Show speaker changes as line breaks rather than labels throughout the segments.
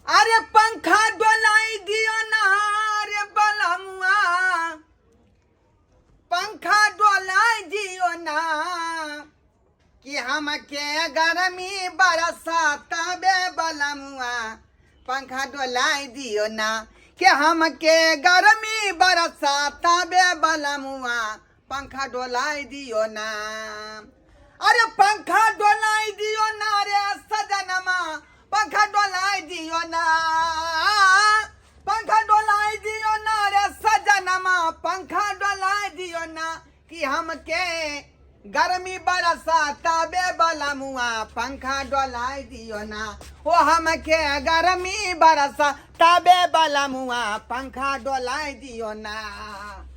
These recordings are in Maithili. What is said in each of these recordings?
अरे पंखा डोलाई दियो ना रे बलमुआ, पंखा डोलाई दियो ना कि हमके गर्मी बरसाता बे बलमुआ, पंखा डोलाई दियो ना कि हमके गर्मी बरसाता बे बलमुआ, पंखा डोलाई दियो ना। अरे पंखा डोलाई दियो ना रे सजनमा, पंखा डोलाई दियो ना, पंखा डोलाई दियो ना रे सजनमा, पंखा डोलाई दियो ना कि हमके गर्मी बरसाता बे बलमुआ, पंखा डोलाई दियो ना। ओ हमके गर्मी बरसाता बे बलमुआ, पंखा डोलाई दियो ना।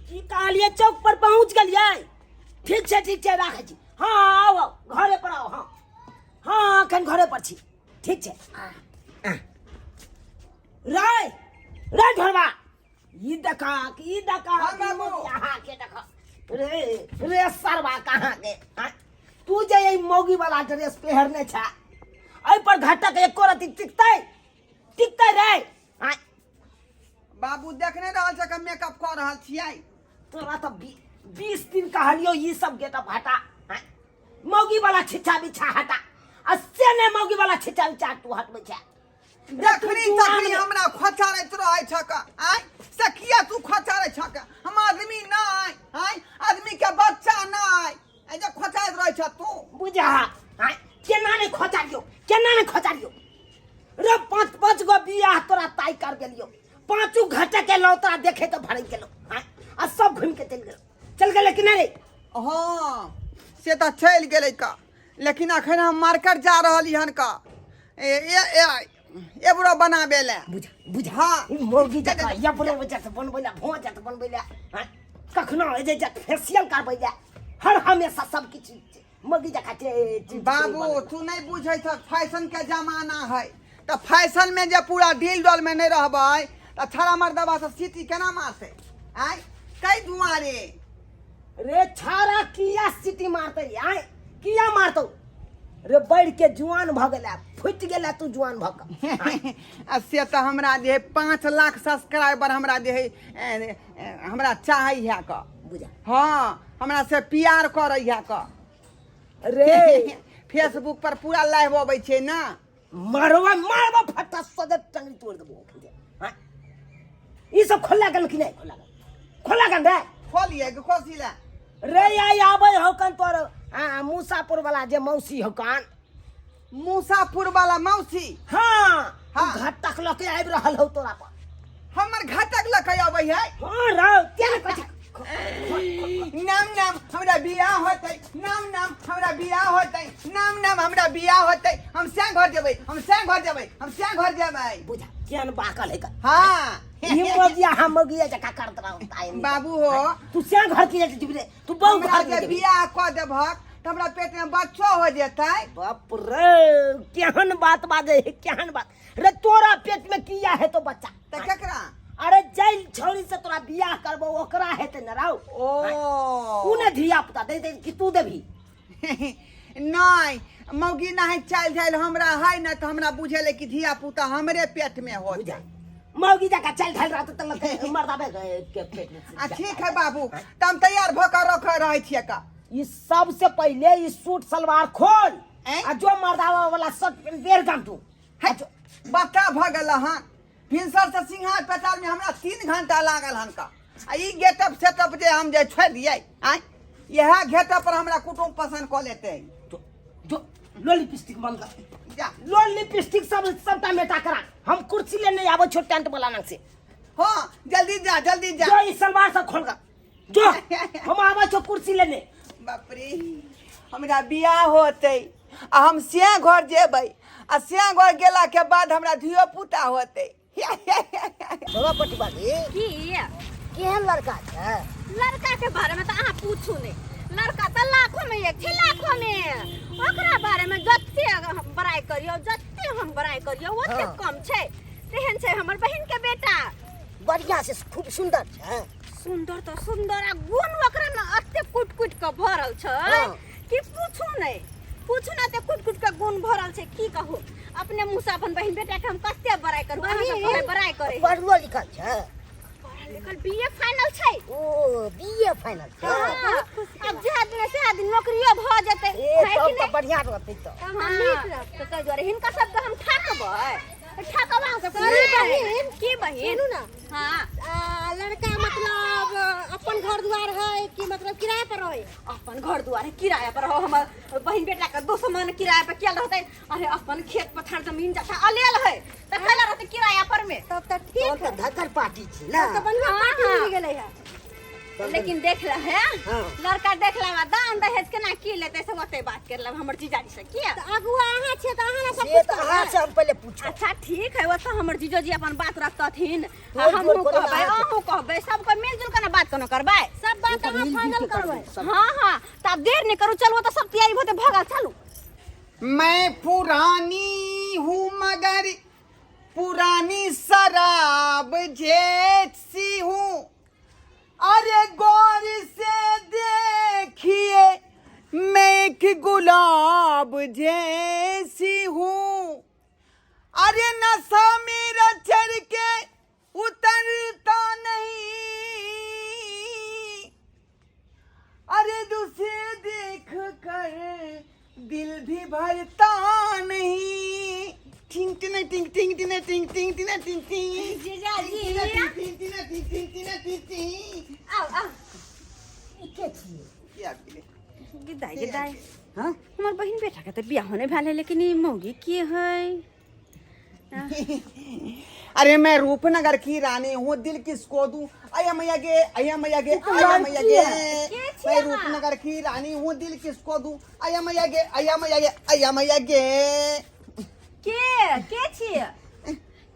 की कहलिए? चौक पर पहुंच गेलिए? ठीक छै, ठीक छै, राखै छी। हँ, आउ आउ, घरे पर आउ। हँ हँ, एखन घरे पर छी। ठीक छै। आ, रे रे ढोरबा, ई देखा, ई देखा।
हाँ, बाबू।
अहाँ के देखा रे रे सरवा कहाँ के? आँय? तू जे एहि मौगी वाला ड्रेस पहिरने छ, एहि पर घटक एको रति टिकतै? टिकतै रे? आँय?
बाबू, देखने रहल छ मेकअप कऽ रहल छियै।
तोरा तऽ 20 दिन कहलियो, ई सब गेटअप हटा, आँय? मौगी वाला छिछा बिछा हटा, आ से नहि, मौगी वाला छिछा बिछा तू हटबै छै।
जखनी
तू जुआन
तखनी हमरा खोचारैत रहै छक। आँय, से किया तू खोचारै छक? हम आदमी नहि आँय? आदमी के बच्चा नहि एहि जे खोचारैत रहै छ तू?
बुझा, आँय, केना नहि खोचारियो, केना नहि खोचारियो रे? पाँच पाँच गो बियाह तोरा ताई कर गेलियो, पाँचू घटे के लो तोरा देखे के भरे गेलो, आँय? आ सब घूम के चल गेलो, चल गेलै कि नहि रे?
हँ, से तऽ चलि गेलै का, लेकिन अखन हम मार्केट जा रहली हन का ए ए ए एबरो बनाबे ले।
बुझ बुझ।
हाँ।
ई मौगी जकाँ यबरो जत बनबै ला, भों जत बनबै ला, आँय? कखनो जे जत फेसियल करबै ला, हर हमेशा सब किछु मौगी जकाँ
बाबू, तू नहीं बुझै छ, फैशन के जमाना है, तऽ फैशन में जे पूरा डील डोल में नहीं रहबै तऽ छड़ा मर्दबा से सीटी केना मारतै? आँय, कै दुआरे।
रे छाड़ा, किया सीटी मारतै? आँय, किया मारतौ रे? बढ़ के जुआन भऽ गेला, फुटि गेला तू जुआन भऽ कऽ।
आ से तऽ हमरा जे है 5 लाख सब्सक्राइबर हमरा जे है ए, ए, हमरा चाहै है क।
बुझा।
हाँ, हमरा से प्यार करै है क।
रे।
फेसबुक पर पूरा लाइव अबै छै ने।
मारवा मारवा, फटा सदर टंगरी तोड़ देबो। हाँ, ई सब खोला गल कि नहीं? खोला गल, खोला गल रे।
खोलिए कि खोसी ला?
रे, आई आबै हो कन तोर मूसापुर वाला जे मौसी हो कन।
मूसापुर वाला मौसी?
हाँ।
हाँ।
घर तक लके आबि रहल हो तोरा पर।
हमर घटक लके अबै है?
हाँ रौ, क्या कहै?
नाम नाम हमरा बियाह होतै, नाम नाम हमरा बियाह होतै, नाम नाम हमरा बियाह होतै, हम सैं घर जेबै, हम सैं घर जेबै, हम सैं घर जेबै।
बुझा, केहन बाकल है का।
हाँ।
ई मौगिया, हम मौगिया जका करत रहो ताई।
बाबू हो।
तू सैं घर की जेबी रे? तू बहु
हमरा
घर
जे
जेबी।
बियाह कऽ देबहक तऽ हमरा पेट में बच्चो हो जेतै।
बाप रे, केहन बात बाजे है, केहन बात रे! तोरा पेट में किया है तो बच्चा?
तऽ केकरा?
अरे, जैल छौड़ी से तोरा बियाह करबो, ओकरा हेतै न राउ।
ओ।
उ ने धिया पुता दे दे कि तू देबही?
नहि, मौगी नहि चालि झालि हमरा है ने, तऽ हमरा बुझेलै कि धिया पुता हमरे पेट में होत।
बुझा, मौगी जका चल ढल रहत त लगे मर्दाबे के पेट में।
आ ठीक है बाबू, तऽ हम तैयार भऽ कऽ रख रहै छियै का।
ई सबसे पहले ई सूट सलवार खोल।
ऐं?
आ जो मर्दावा वाला शर्ट पेन बेर गाम तू।
है, बच्चा भऽ गेल हन। भिनसर से सिंघार पेटार में हमरा 3 घंटा लागल हन का, आ ई गेटअप सेटअप जे हम जे छोड़ि दियै? आँय, इएह गेटअप पर हमरा कुटुम्ब पसंद कऽ लेतै।
जो जो लो लिपस्टिक बंद कर।
जा।
लो लिपस्टिक सब सबटा मेटा करा, हम कुर्सी लेने आबै छो टेंट वाला नंग से।
हाँ, जल्दी जा, जल्दी जा।
जो ई सलवार सब खोल कर जो, हम आबै छो कुर्सी लेने।
बाप रे, हमरा बियाह होतै आ हम सिया घर जेबै, आ सिया घर गेला के बाद हमरा धियो पुता होतै।
बाबा पटिवाली।
की?
केहन लड़का छै?
लड़का के बारे में तो अहाँ पूछू नहीं, लड़का तऽ लाखों में एक छै, लाखों में। ओकरा बारे में जते हम बड़ाई करियो, जते हम बड़ाई करियो, ओते कम छै। तेहन छै हमर बहिन के बेटा।
बढ़िया से खूब सुंदर छै?
सुंदर तऽ सुंदर, आ गुण ओकरा में एते कुट कुट के भरल छै कि पूछू नहीं। पूछू ना ते कुट कुट के गुण भरल छै की कहू अपने मुंह से अपन बहिन बेटा के हम कते बड़ाई करू अहाँ सब कहबै बड़ाई करे
पढ़लो लिखल छै
पढ़ल लिखल बीए फाइनल छै
ओ बीए फाइनल छै
हाँ, अब जे दिन से दिन नौकरियो भऽ जेतै
ए
है कि
तब तऽ
नहि?
बढ़िया रहतै तऽ
हाँ, तऽ ताहि दुआरे हिनका सबके हम ठकबै ठकबै अहाँ सबके
अरे
नहि।
बहिन,
की बहिन
सुनू ना
हाँ
लड़का मतलब अपन घर द्वार है कि मतलब किराया पर रहे
अपन घर दुआर है, किराया पर रहो हमर बहिन बेटा के दुश्मन किराया पर किया रहतै अरे अपन खेत पथार जमीन जथा अलेल है तऽ कैला रहतै किराया पर में
तब तऽ
तब
ठीक
तऽ
है
धक्कर पार्टी छी ना
तब तऽ बढ़िया
हाँ,
पार्टी
हाँ।
मिल गेलै है
लेकिन देख ले है
हाँ।
लड़का देख ले दान दहेज केना की लेतै से ओते बात कर लेब हमर जीजाजी से किया
तऽ अगुआ अहाँ छियै तऽ अहाँ ने सब
से
कुछ
तऽ अहाँ
करबै
से हम पहिले पूछब
अच्छा ठीक है ओतऽ हमर जीजोजी अपन बात रखतथिन आ
तोड़
हमहूँ
जोड़ करबै
कहबै
अहाँके।
अहूँ कहबै सबके मिलजुल के ने बात कोनो करबै
सब बात अहाँ फाइनल करबै
हाँ हाँ तब देर नहीं करू चलू तो सब तैयारी होते भगल चलू
मैं पुरानी हूँ मगर पुरानी शराब जैसी हूँ अरे गौर से देखिए मैं एक गुलाब जैसी हूँ अरे नशा मेरा चढ़ के उतरता नहीं अरे दूसरे देख कर दिल भी भरता नहीं टिंग टिंग टिंग टिंग टिंग टिंग टिंग टिंग टिंग टिंग
जीजाजी
टिंग टिंग टिंग टिंग टिंग टिंग टिंग
आउ आउ
ई के छियै
की आबि गेलै
गिदाइ गिदाइ
हाँ
हमर बहिन बेटा के तऽ बियाहो नहि भेल है लेकिन ई मौगी के है
अरे मैं रूपनगर की रानी हूँ दिल किसको दूँ अया मैया गे अया मैया गे अया मैया गे
के छी
मैं
अहाँ?
रूपनगर की रानी हूँ दिल किसको दूँ अया मैया गे अया मैया गे अया मैया गे
के के छी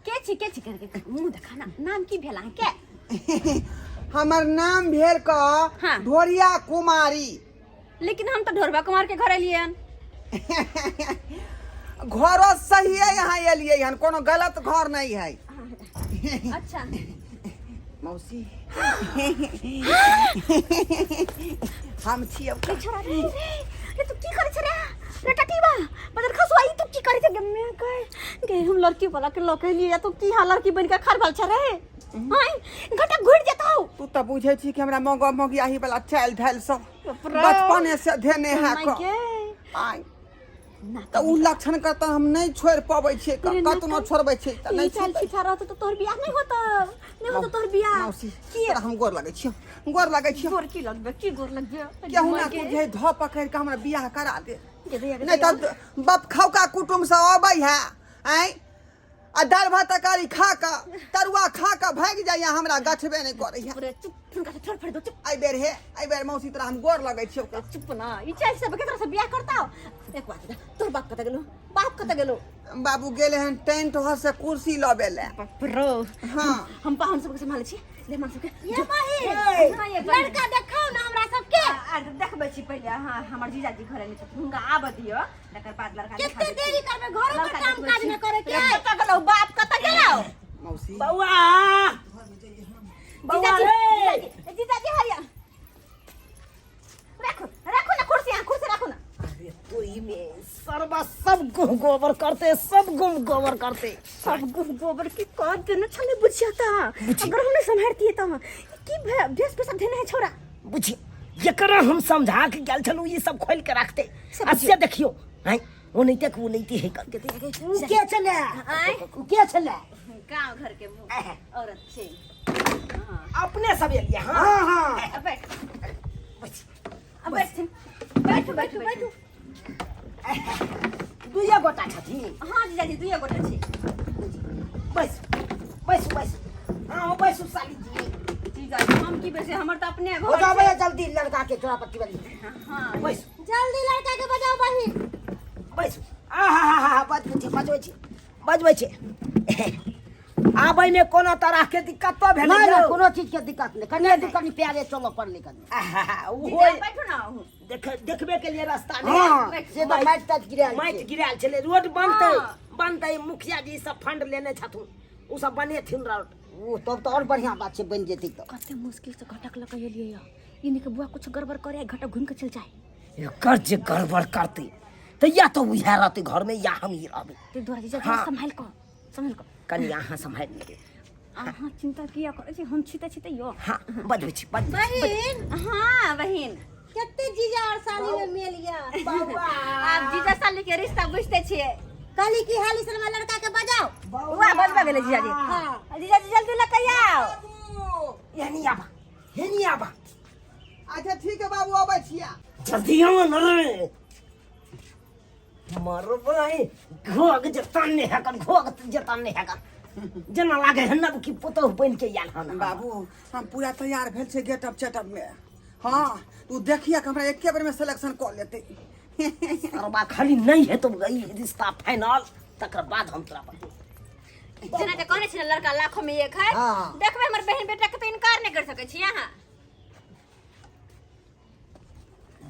के छी के छी करके मुंह देखा ना नाम की भेल अहाँ के
हमर नाम भेल क
हाँ।
ढोरिया कुमारी
लेकिन हम तो ढोरबा कुमार के घर एलियै हन
घरो सही है यहाँ एलियै हन कोनो गलत घर नहीं है
अच्छा
मौसी हम छियै
रे छोरा रे रे रे तू की करे छे रे रे टटीबा बदल खसुआ ई तू की करे छे गे मैं कहे गे हम लड़की वाला के लके लिए तू की हाल लड़की बन के खरबल छे रे हाय घटा घुर जेतौ
तू तऽ बुझै छी कि हमरा मौगा मौगियाही वाला चालि ढालि सब
बाप रे।
बचपने से धेने है
माय
क
गे
आइ
ना
तऽ उ लक्षण के तऽ हम नहि छोड़ि पबै छियै
रे ना
कतनो
कर।
छोड़बै छियै तऽ
ई
नहि
चाल
छूटै।
छिछा रहतौ तऽ तोहर बियाह नहि होतौ नहि होतौ तोहर बियाह
मौसी
की
तोरा हम गोर लगै छियौ गोर लगै छियौ
गोर की लगबे की गोर लगबे
केहू ना तू जे धऽ पकड़ि कऽ हमरा बियाह करा दे
गे दैया, गे
नहि
दैया।
तऽ बाप खौका कुटुम्ब सब अबै है आँय आ दालि भात तरकारी खा कऽ तरुआ खा कऽ भागि जाइए हमरा गछबे नहि करैए
पूरे चुप हुनका से छोड़ फड़ दो चुप
एहि बेर हे एहि बेर मौसी तोरा हम गोर लगै छियौ
चुप ना ई चाल सब के तरह से बियाह करता एक बात बता तोर बाप कत गेलो बाप कत गेलो
बाबू गेले हन टेंट हाउस से कुर्सी लबे ले
बाप रो
हाँ
हम पाहुन सबके संभाले छी ले मान सबके
ये बहिन
हाँ, ये बहिन।
लड़का देखाउ ना हमरा सबके
आ, देखबै छी पहिले हाँ हमर जीजाजी घरे में छथिन हुनका आबऽ दियौ तकर बाद लड़का देखा
कते
दै छी।
देरी करबै घरो
लड़का
पर काम
देखबै
काज
छी।
नहि करे के है
कतऽ गेलौ बाप कतऽ गेलौ
मौसी
बौआ बौआ
जीजाजी
रे
जीजाजी जीजाजी हैया राखू राखू ना कुर्सी यहाँ कुर्सी राखू ना
अरे तोरी में सरबा सब गुह गोबर करते सब गुम गोबर करते
सब गुह गोबर की कर देने छले बुझिया ता अगर हमने संभालती तो की भेस पैसा देने है छोरा
बुझी एकरा हम समझा के गेल छलू ई सब खोल के रखते
सब
आ से देखियो हैं ओनैते के ओनैते है कर
उ के छलै
आँय?
उ के छलै
गांव घर के औरत छे
अपने सब एलियै हाँ
हाँ हाँ
अब बैठ अब बैठ बैठू बैठू बैठू
दुइये गोटा छथिन
हाँ जीजाजी दुइये गोटा छी
बैस बैसू बैसू हाँ बैसू साली जी
जीजाजी हम की बैसे हमर तऽ अपने
हो
घर
जाओ
छै।
भैया जल्दी लड़का के चोरा पट्टी वाली
हाँ
बैसू
जल्दी लड़का के बजाओ बहिन
बैसू आ हा हा हा बजबै छै बजबै छै बजबै छै आबै मे कोनो तरह के दिक्कत तो भेलै
नहीं नहीं
यौ?
कोनो चीज के दिक्कत नहीं कने दू कनी प्यारे चलो पड़ले कनी
आहा, ओहो
जीजा बैठू ना अहूँ
देख देखबे के लिए रास्ता नहीं
हाँ से तो माटि ताटि गिरायल
माटि
छै।
गिरायल छलै रोड बनतै
हाँ।
बनतै मुखिया जी सब फंड लेने छथुन ओ सब बनेथिन रोड
ओ तब तऽ आओर बढ़िआँ बात छै बनि जेतै तऽ
कते मुश्किल से घटक लऽ के एलियै यऽ इन्हीं के बुआ कुछ गड़बड़ करे घटक घूम के चल जाए
एकर जे गड़बड़ करतै तऽ या तऽ उएह रहतै घरमे या हम ही रहबै।
ताहि दुआरे जीजा
हाँ।
सम्हालि कऽ, सम्हालि कऽ।
कनि अहाँ सम्हारि लेबै।
अहाँ चिंता किया करै छी, हम छी तऽ छी तऽ यौ।
हाँ, बजबै छी, बजबै छी।
बहिन।
हाँ बहिन।
कते जीजा और साली में मेल या।
आब जीजा साली के रिश्ता बुझते छियै।
कहली कि हाली शर्मा लड़का के बजाओ।
वाह, बजबा गेलै जीजाजी।
हाँ।
जीजाजी जल्दी लऽ के आउ।
एनी आबा, एनी आबा।
अच्छा ठीक है बाबू, अबै छिया।
जल्दी आओ न रे, मरबै घोग जतन नहि हेकन, घोग जतन नहि हेकन, जेना लागे है नब की पुतोह बनि के आयल हन।
बाबू हम पूरा तैयार भेल छै गेटअप चेटअप में। हाँ तू देखिए हमरा एके बेर में सिलेक्शन कऽ लेते।
सरबा खाली नहीं है तो ई रिश्ता फाइनल, तकर बाद हम तोरा बतेबै।
जेना के कहने छी ने लड़का लाखों में एक है।
हाँ।
देखबै हमर बहिन बेटा के तो इनकार नहीं कर सकै छी अहाँ।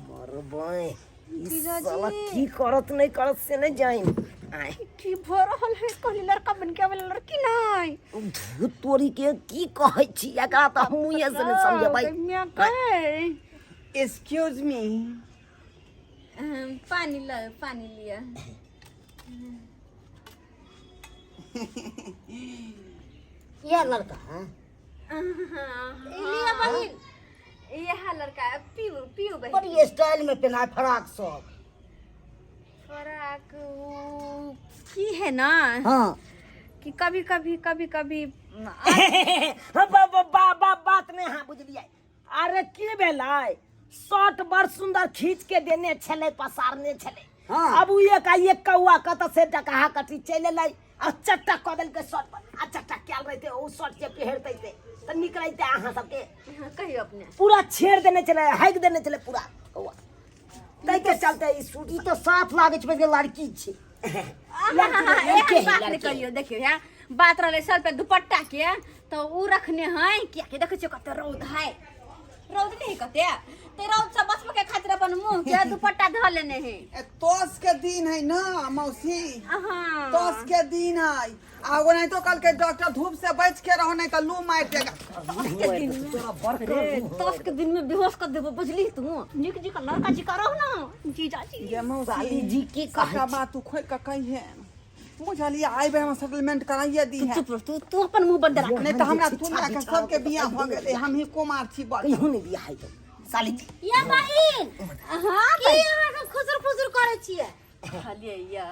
मरबै ई साला की करत नहीं करत से नहीं जाइन। आय
की भऽ रहल है, कहली लड़का बन के आबै लड़की नहीं।
धू तोरी के की कहै छी एकरा तऽ हम मुँहे से नहीं समझबै।
Excuse me.
पानी ल, पानी लिअ।
यह लड़का है?
लिया बहिन।
यह लड़का पीऊ पीऊ बहिन।
बड़ी स्टाइल में पहना फराक सब।
फराक उ की है ना।
हाँ।
कि कभी कभी कभी कभी
बा बा बा बा बात नहीं। हाँ बुझलियै। अरे की भेलै, शर्ट बड़ सुंदर खींच के देने छलै, पसारने छलै।
हाँ।
अब उ एक एक कौआ कत से डकहा कटी चलि एलै आ चट्टा कऽ देलकै शर्ट पर, आ चट्टा कयल रहितै ओ शर्ट जे पहिरतै ते तऽ नीक रहितै अहाँ सबके।
हाँ, कहियो अपने।
पूरा छेड़ देने छलै, हाकि देने छलै पूरा कौआ, ताहिके चलते ई सूट।
ई तऽ साफ लागै छै जे लड़की छै।
लड़की
एहन
लड़के है,
बात नहीं
लड़के।
करियो। देखियो यार बात रहलै सर पे दुपट्टा के तो उ रखने है कियाकि देखै छियै कते रौद है, रौद नहीं कते, ते रौद से बचबे के खातिर अपन मुंह के दुपट्टा धऽ लेने है।
ए, तोस के दिन है ना मौसी।
हाँ।
तोस के दिन है आ ओनाहितो कल के डॉक्टर धूप से बच के रहो नहीं तो लू मार देगा।
रे, तोस के दिन में बेहोश कर देबो बुझली तू। नीक जी का लड़का जी का रहो ना जीजाजी।
ये मौसी
साली जी की कहै
सबटा बात तू खोल के कहिहे बुझलिए, आइ बेर हम सेटलमेंट कराइए दी है।
चुप रह तू, तू अपन मुंह बंद राख।
नहीं तो हमरा दुनिया के सबके बियाह भऽ गेलै, हम ही कुमार छी बस।
कहियो नहीं बियाह हेतौ साली जी।
या बहिन।
हाँ।
की अहाँ सब खुसुर फुसुर करै छियै?
कहलियै या।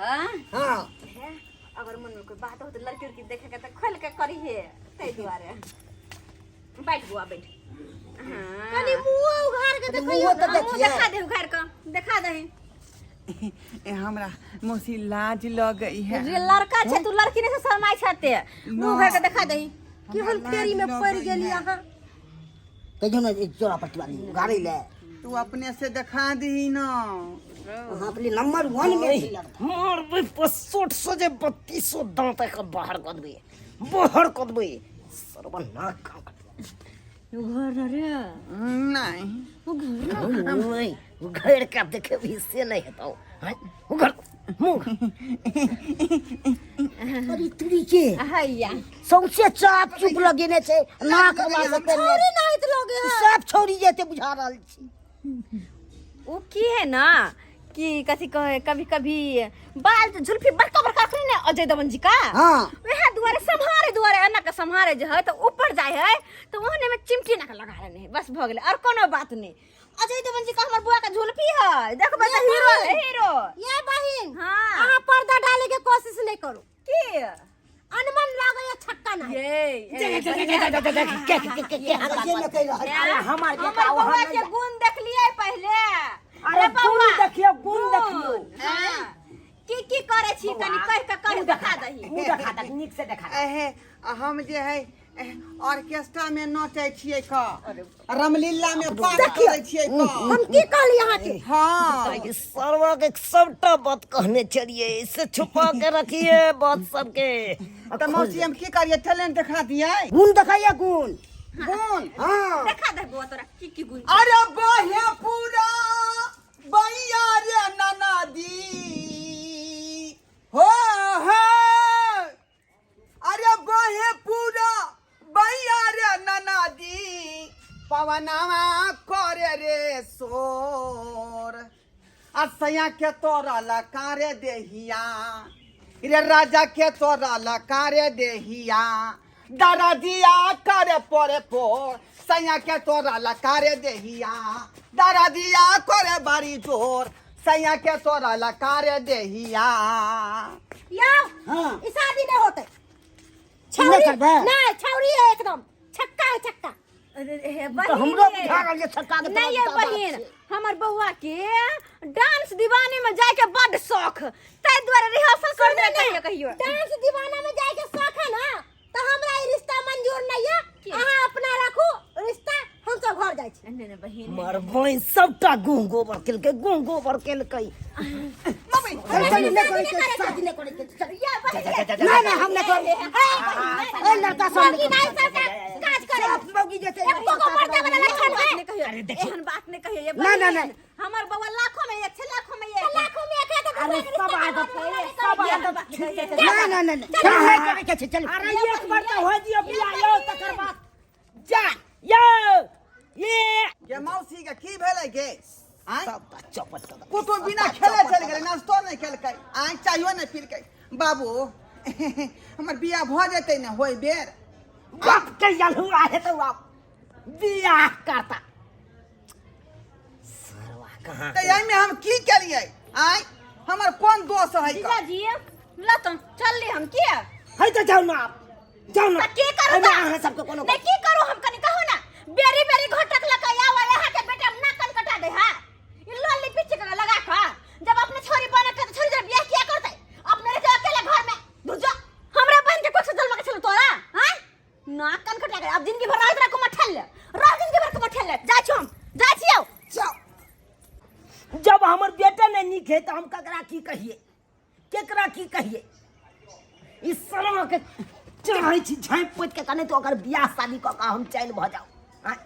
हाँ।
हे, अगर मन में कोई बात हो तो लड़की उड़की देखे के तो खोल के करी है, ताहि दुआरे बैठ बुआ बैठ। हाँ।
कनी मुंह उघार के देखियौ।
मुँहो तऽ
मुँह
देखियै।
देखा दे, उघार के देखा दे।
ए हमरा मौसी लाज लगै है।
जे लड़का छै तू लड़की नहीं से शरमाइ छते, मुँह उघार के देखा दही।
की हम फेरी में पड़ गेली अहाँ?
कहियो ने ई चोरा पट्टी वाली उघारै ले।
तू अपने से देखा दही ना।
अहाँ अपने नंबर 1 में छी लड़का।
मारबै पसोट से जे 32 दांत के बाहर कऽ देबै, बाहर कऽ देबै सर्वनाक काम कर।
उघार ना रे।
नहीं।
उघार ना।
नहीं, उघार के देखेबही से नहीं हेतौ। हैं? उघार मुँह।
अरे तुरी के
हैया
सौंसे चाप चुप लगेने छै, नाक वाला सब
छौरी नाहित लगे है।
सब छौरी जेते बुझा रहल छी।
उ की है ना कि कथी कहे, कभी कभी बाल तो जुल्फी बड़का बड़का रखने ने अजय देवगन जी का।
हाँ।
वएह दुआरे सम्हारे दुआरे एना के सम्हारे जे है तो ऊपर जाय है तो ओहने में चिमटी ना के लगा लेने है, बस भऽ गेलै और कोनो बात नहीं। अजय देवगन जी का हमर बुआ के जुल्फी है, देखबै तऽ हीरो है, हीरो।
ये बहिन।
हाँ।
अहाँ पर्दा डाले के कोशिश नहीं करू।
की
अनमन लागे या छक्का ना।
ये
के के के के के के के
जे ने कहि रहल
अरे हमार के
हमर बउआ के गुण देखलियै पहिले।
अरे गुण देखियौ, गुण देखियौ।
हाँ। की की करै छी कनी कहि के कहि देखा दही।
मुँह देखा दही, नीक से देखा दही।
एहे हम जे है ऑर्केस्ट्रा में नाचै छियै क, रामलीला में पाठ करै छियै क।
हम की कहली अहाँ के?
हाँ।
सरवा के सबटा बात कहने चलिए, इसे छुपा के रखिए बात सबके।
तऽ मौसी हम की करियै, टैलेंट देखा दियै?
गुण देखाइए, गुण।
गुण।
हाँ।
देखा दे बुआ तोरा की की गुण।
अरे बहे पूरा बैया रे ननदी हो हो, अरे बहे पूरा बैया रे ननदी, पवनवा करे रे शोर। आ सैया के तोरा लकारे देहिया रे राजा के तोरा लकारे देहिया दरदिया करे पोरे पोर सैया के तोरा लकारे देहिया दरदिया करे बारी जोर सैया के तोरा लकारे देहिया।
यौ
हाँ।
ई शादी नहीं होते।
नहि करबै?
नहीं, छौरी है एकदम छक्का है छक्का।
अरे हे
तऽ
बहिन
हमरो
रे।
बुझा रहल ये छक्का के
नहीं ये
तोरा बात
बहिन
छै।
हमर बौआ के डांस दीवाने में जाय के बड शौक, ताहि दुआरे रिहर्सल कर दे कहियो कहियो।
डांस दीवाना में जाय के शौक है ना, तो हमरा ई रिश्ता मंजूर नहीं है।
की?
अहाँ अपना राखू रिश्ता, हम सब घर जाइ छी।
नहीं नहीं बहिन।
मरबै सबटा गुह गोबर केलकै, गुह गोबर केलकै।
मम्मी
चल, चल, नहि करै छै, शादी नहि करै छै, चल।
या बहिन ये।
नहि, नहि, हम नहि करबै। ए, लड़का सब
मौगी नहीं सरकार काज करे।
सब मौगी जे छै,
एको गो मर्दा वाला लक्षण है।
बात नहीं कहियो।
अरे देखियो।
एहन बात नहीं कहियो ये
ना, ना,
बहिन।
ना।
हमर बौआ लाखों में एक छै, लाखों में एक।
लाखों में एक है तो
अरे
दूसरा के
सब
रिश्ता
आदत
करवा
है,
देबै।
सब आदत
ठीक है।
नहि, नहि, नहि, नहि, नहि करै के छै, चल।
अरे एक बार तऽ हो जियो बियाह यौ, तकर बाद जा यौ ये
गे मौसी के की भेलै गे? आँय?
सबटा चौपट कऽ देलकै।
कुटुम बिना खेले चलि गेलै, नाश्तो नहि केलकै, आँय चायो नहि पीलकै। बाबू हमर बियाह भऽ जेतै ने होय बेर?
बाप के यलहुआ हेतौ आब बियाह करता सरवा कहाँ।
तऽ एहिमे हम की केलियै? आँय, हमर कोन दोष है?
जीजाजी ल तो चलली हम किया
है तऽ जाउ ना, आब जाउ ना।
त की करू?
एहिमे
त?
अहाँ सबके कोनो
नहीं की करू हम, कनी कहू ना। बेरी बेरी घटक लका आवा यहाँ के बेटा ना कन कटा दे। हां ई लोल लिपस्टिक लगा खा, जब अपने छोरी बने के तो छोरी जब बियाह किया करते अपने रह अकेले घर में धुजा। हमरा बहन के कोख से जन्म के छल तोरा? हां ना कन कटा के अब जिंदगी भर रात को मठल ले, रात जिंदगी भर को मठल ले। जा छी हम, जा छी आओ।
जाओ।
जब हमर बेटा नहीं नीक है तऽ हम ककरा की कहिए, केकरा की कहिए? ई सरमा के चाहै छी झाँपि पोति के कने तऽ ओकर बियाह शादी कऽ कऽ हम चैन भऽ जाउ। आँय?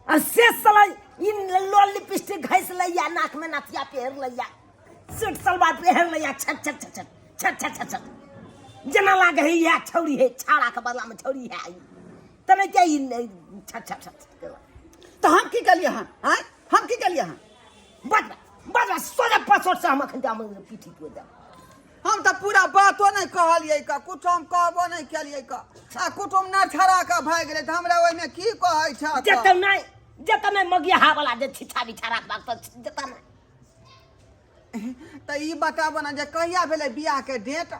आ से साला ई लोल लिपस्टिक घसि लैया, नाक में नथिया पहिर लैया, सूट सलवार पहिर लैया, छट छट छट छट छट छट छट छट जेना लागै है इएह छौरी है, छाड़ा के बदला में छौरी है ई। तने क्या ई छट छट छट छट।
तऽ हम की केलियै हन? आँय, हम की केलियै हन?
बजबा बजबा सोझे पसोट से हम अखन हम पीठी पे देब।
हम तऽ पूरा बातो नहि कहलियै क, कुछो हम कहबो नहि केलियै क, आ कुटुम न छड़ा कऽ भागि गेलै तऽ हमरा ओहिमे की कहै छ?
जेतौ नहि, जेतौ नहि, मगियाहा वाला जे छिछा बिछा राखबाक तऽ जेतौ नहि।
तऽ ई बताबऽ ने जे कहिया भेलै बियाह के डेट?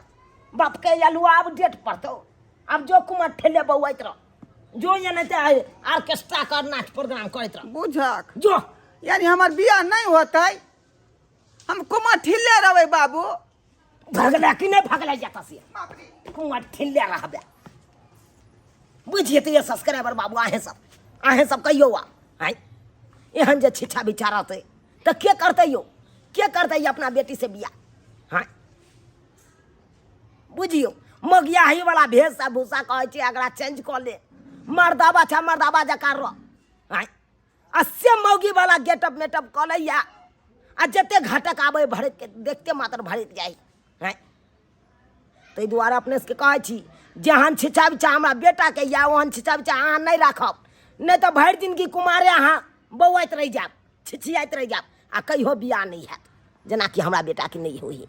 बाप के आलू आब डेट पड़तौ, आब जो कुमार ठेले बौआइत रह, जो ये नहीं तऽ ऑर्केस्ट्रा कर नाच प्रोग्राम करैत रह।
बुझक
जो
यानी हमर बियाह नहि होतै, हम कुमार ठिल्ले रहबै बाबू।
भगला कि नहि भगला जाता से
बाप रे।
कुमार ठिल्ले रहबे। बुझिए तऽ ये सब्सक्राइबर बाबू, अहें सब कहियौ आ आँय, एहन जे छिछा बिछा रहतै तऽ के करतै यौ, के करतै अपना बेटी से बियाह? हाँ बुझियौ, मगियाही वाला भेष भूषा कहै छै एकरा चेंज कऽ ले, मर्दाबा छै मर्दाबा जकाँ रह। आँय, आ से मौगी वाला गेटअप मेटअप कऽ लैया आ जते घटक आबै भरैत के देखते मात्र भरैत जाइ। आँय, ताहि दुआरे अपने सबके कहै छी जेहन छिछा बिछा हमरा बेटाके यऽ ओहन छिछा बिछा अहाँ नहि राखब, नहि तऽ भरि जिनगी कुमारे अहाँ बौआइत रहि जायब, छिछियाइत रहि जायब आ कहियो बियाह नहि हैत, जेनाकि हमरा बेटाके नहि होइए।